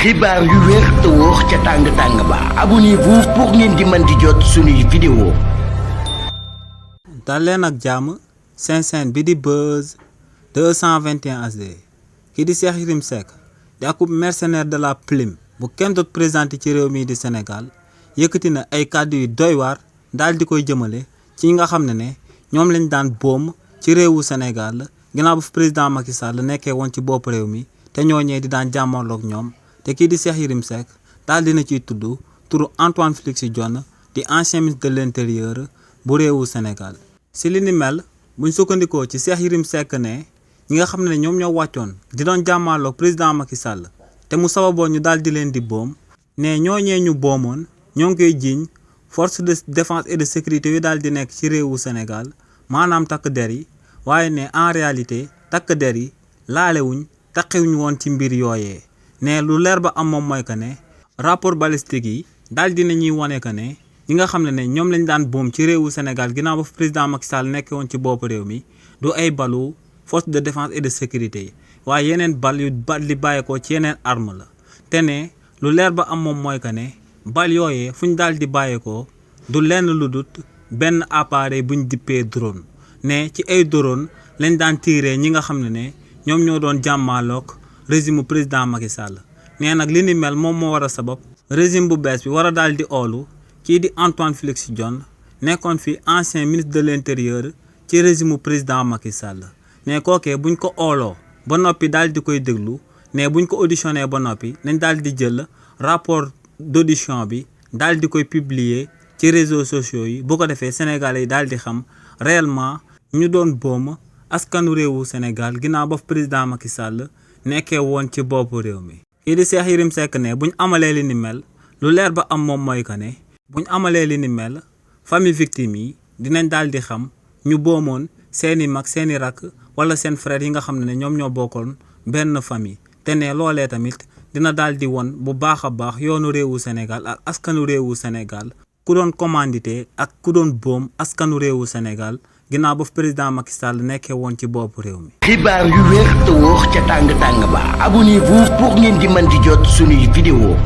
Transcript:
xibaar yu wér te wóor ca tàng-tàng ba abonnez-vous pour ngeen di mën di jot suñuy vidéo. dal leen ak jàmm seen chaîne bi di Buzz 221 HD kii di Cheikh Yérim Seck di akub mercenaire de la plume bu kenn doot présenté ci réew mii di Sénégal yëkkati na ay kàddu yu doy waar daal di koy jëmale ci ñi nga xam ne ñoom lañ daan boom ci réewu Sénégal ginnaaw bu fi président Macky Sall nekkee woon ci bopp réew mi te ñooñee di daan jàmmarloog ñoom. te kii di Cheikh Yérim Seck daal dina ciy tudd turu Antoine Félix Diome di ancien ministre de l'intérieur bu réewu Sénégal. si li ni mel buñ sukkandikoo ci Cheikh Yérim Seck ne ñi nga xam ne ñoom ñoo wàccoon di doon jàmmaarloog président Macky Sall te mu sababoon ñu daal di leen di boom ne ñooñee ñu boomoon ñoo ngi koy jiiñ force de défense et de sécurité yu daal di nekk ci réewu Sénégal maanaam takk der yi waaye ne en réalité takk der yi laalewuñ taqiwuñ woon ci mbir yooyee. ne lu leer ba am moom mooy que ne rapport balistique yi daal dina ñuy wane que ne ñi nga xam ne ñoom lañ daan boom ci réewu Sénégal ginnaaw ba président Macky Sall nekkee woon ci bopp réew mi du ay balu force de défense et de sécurité yi waaye yeneen bal yu li bàyyeekoo ci yeneen arme la te ne lu leer ba am moom mooy que ne bal yooyee fu ñu daal di bàyyeekoo du lenn lu dut benn appareil buñ dippee drone ne ci ay drone lañ daan tiiree ñi nga xam ne ñoom ñoo doon jàmmaaloog régime président Macky Sall nee nag li ni mel moom moo war a sabab régime bu bees bi war a daal di oolu kii di Antoine Félix Diome nekkoon fi ancien ministre de l'intérieur ci régime président Macky Sall ne kookee buñ ko ooloo ba noppi daal di koy déglu ne buñ ko auditionné ba noppi nañ daal di jël rapport d'audition bi daal di koy publier ci réseaux sociaux yi bu ko defee Sénégalais yi daal di xam réellement ñu doon boom askanu réewu Sénégal ginnaaw ba président Macky Sall nekkee woon ci boppu réew mi. kii di Cheikh Yérim Seck ne buñ amalee li ni mel lu leer ba am moom mooy que ne buñ amalee li ni mel famille victime yi dinañ daal di xam ñu boomoon seeni mag seeni rakk wala seen frère yi nga xam ne ñoom ñoo bokkoon benn famille te ne loolee tamit dina daal di won bu baax a baax yoonu réewu Sénégal ak askanu réewu Sénégal ku doon commandité ak ku doon boom askanu réewu Sénégal ginnaaw ba président Macky Sall nekkee woon ci bopp réew mi. xibaar yu wér te wóor ca tàng-tàng ba abonnez-vous pour ngeen di mën di jot suñuy vidéo.